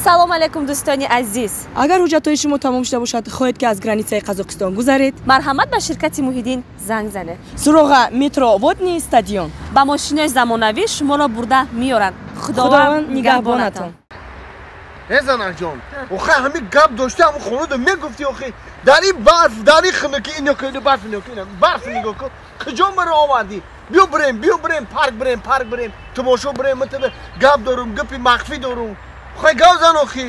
Салом алейкум, дӯстони азиз. Агар ҳуҷҷатҳои шумо тамом шуда бошад, хоҳед ки аз границаи Қазоқистон гузаред, марҳамат ба ширкати Муҳиддин занг занед. Суроға метро Водный стадион. Ба мошинои замонавӣ шуморо бурда меоранд. Худованд нигаҳбонатон. Э занакҷон, охе ҳамин гап дошти, ҳамун хонада мегуфти, охе дар ин барф, дар ин хунукӣ, ино ки барф, ино ки барф, нигоҳ кун, куҷо маро овардӣ? Биё бирем, биё бирем, парк бирем, парк бирем, тамошо бирем, ман тебе гап дорум, гапи махфӣ дорум. Хай гап зан охи.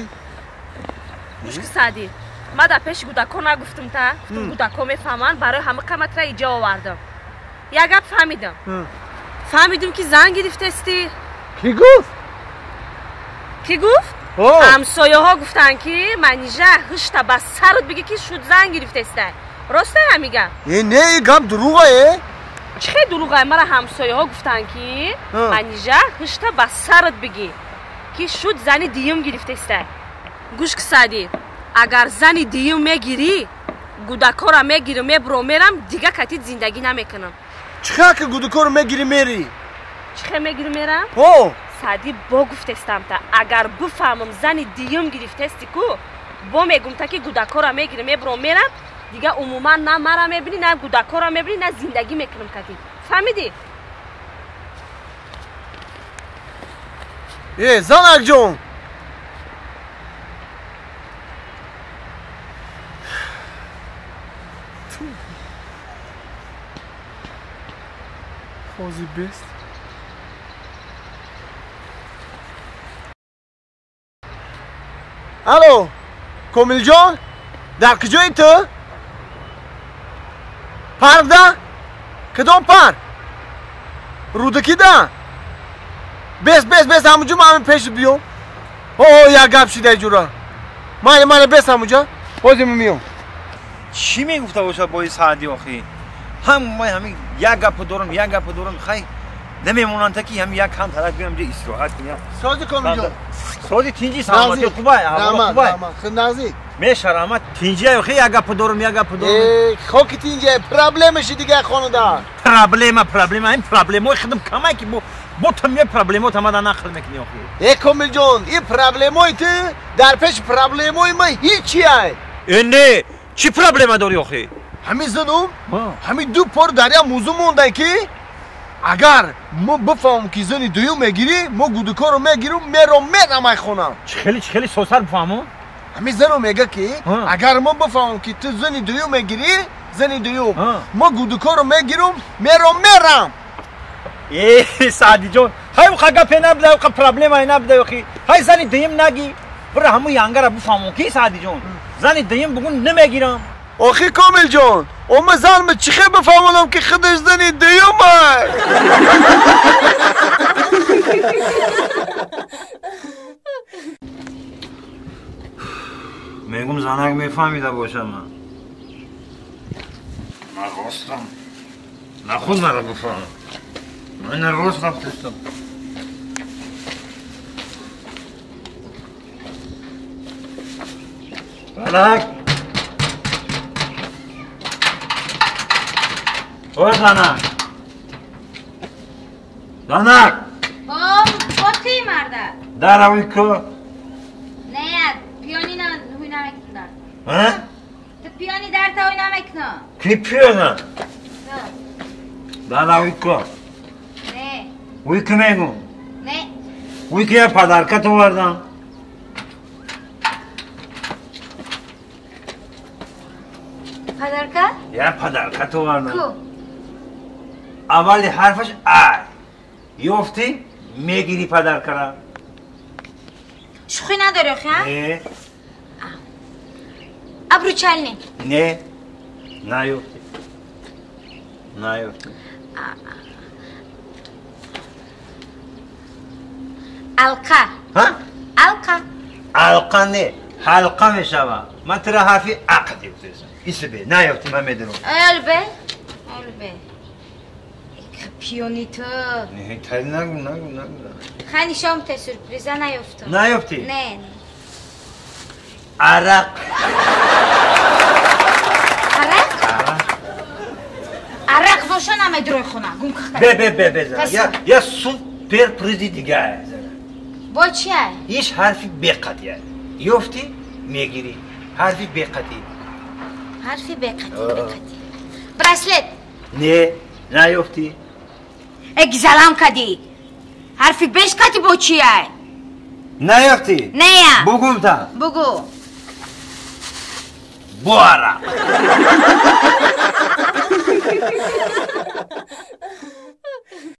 Гӯш ки Саъдӣ, ман дар пеши гудако нагуфтум та, гуфтум гудако мефаҳманд, барои ҳама қаматра иҷо овардам. Як гап фаҳмидам. Фаҳмидум ки зан гирифтестӣ. Кӣ гуфт? Кӣ гуфт? Ҳамсояҳо гуфтанд ки Манижа ҳушта ба сарут бигӣ ки шуд зан гирифтеста. Роста ҳамин гап? Э не, ин гап дурӯға э. Чӣ хел дурӯға? Мара ҳамсояҳо гуфтанд ки Манижа ҳушта ба сарут бигӣ ки шуд зани дуюм гирифтеста. Гӯш ки Саъдӣ, агар зани дуюм мегирӣ, гудакора мегирам, мебурам, мерам, дига катит зиндагӣ намекунам. Чӣ хел ки гудакоро мегирӣ мерӣ? Чӣ хел мегирӣ мерам? Ҳо. Саъдӣ бо гуфтестам та, агар бифаҳмам зани дуюм гирифтести ку, бо мегум та ки гудакора мегирам, мебурам, мерам, дига умуман на мара мебинӣ, на гудакора мебинӣ, на зиндагӣ мекунам катит. Фаҳмидӣ? Э, занакҷон! Хози бест. Алло, Комилҷон, дар куҷои ту? Паркда? Кадом парк? Рӯдакида? Бес, бес, бес, ҳамунҷо ман ҳамин пеши биём. О, як гап шида ҷура. Майли, майли, бес ҳамунҷо. Ҳозир меём. Чӣ мегуфта бошад бои Саъдӣ охи? Ҳам ман ҳамин як гапо дорам, як гапо дорам, хай намемонанд ки ҳамин як кам тараф биём ҷо истироҳат кунем. Сози Комилҷон. Сози тинҷи саломатӣ хубай, аҳвол хубай. Хиннази. Мешарамат тинҷи охи як гапо дорам, як гапо дорам. Э, хоки тинҷи, проблемаши дига хонада. Проблема, проблема, ин проблемаи худам камай ки бо ту меои проблемаот ҳамада нақл мекунӣ охи. Э Комилҷон, ин проблемаи ту дар пеши проблемаи ман ҳичи ай. Э не, чӣ проблема дорӣ охи? Ҳамин занум, ҳамин ду пор дар як музу монда ки агар мо бифаҳмам ки зани дуюм мегирӣ, мо гудукоро мегирам, мером, мерам ай хонам. Чӣ хеле, чӣ хеле сосар бифаҳмам? Ҳамин зану мега ки агар мо бифаҳмам ки ту зани дуюм мегирӣ, зани дуюм, мо гудукоро мегирам, мером, мерам. Э, Саъдиҷон, ҳай уқа гапе набуда, уқа проблемае набуда охи. Ҳай зани дуюм нагӣ, бира ҳамун янгара бифаҳмон ки Саъдиҷон, зани дуюм бугун намегирам. Охи Комилҷон, ома занма чӣ хел бифаҳмонам ки худаш зани дуюм ай? Мегум занак мефаҳмида бошам ман. Ман ростам. Нахуд маро бифаҳмам. Ман рост рафтастам. Занак! Ой, занак! Занак! Бо ти марда? Даравӣ ку? Не, пиёни ҳуй намекунам дар. А? Ту пиёни дарта ҳуй намекунам. Ки пиёна? Даравӣ ку? Не. Ҳуй ки мегум? Не. Ҳуй ки як падаркат овардам. Падарка? Як падаркат овардам. Ку? Аввали ҳарфаш ай. Ёфтӣ, мегирӣ падаркара. Шӯхӣ надорӣ охи, а? Не. Обручальный? Не. Наёфтӣ. Наёфтӣ. Алқа. Ҳа? Алқа. Алқа не, ҳалқа мешавад. Ман тура ҳарфи ақд ёфтесам. Исбе, наёфтӣ, ман медонам. Олбе, олбе. Пиёни ту. Не, тай нагу, нагу, нагу. Хай нишон те сюрприза наёфтам. Наёфтӣ? Не, не. Арақ. Арақ? Арақ. Арақ боша намедурой хона, гум кахта. Бе, бе, бе, бе, зана. Я, я суперпризи дига, зана. Бо чия? Иш ҳарфи беқатия. Ёфтӣ мегирӣ. Ҳарфи беқатӣ. Ҳарфи беқатӣ, беқатӣ. Браслет. Не, наёфтӣ. Э гизалам кадӣ. Ҳарфи бешқатӣ бо чия? Наёфтӣ? Нея. Бугумта. Бугу. Бо арақ.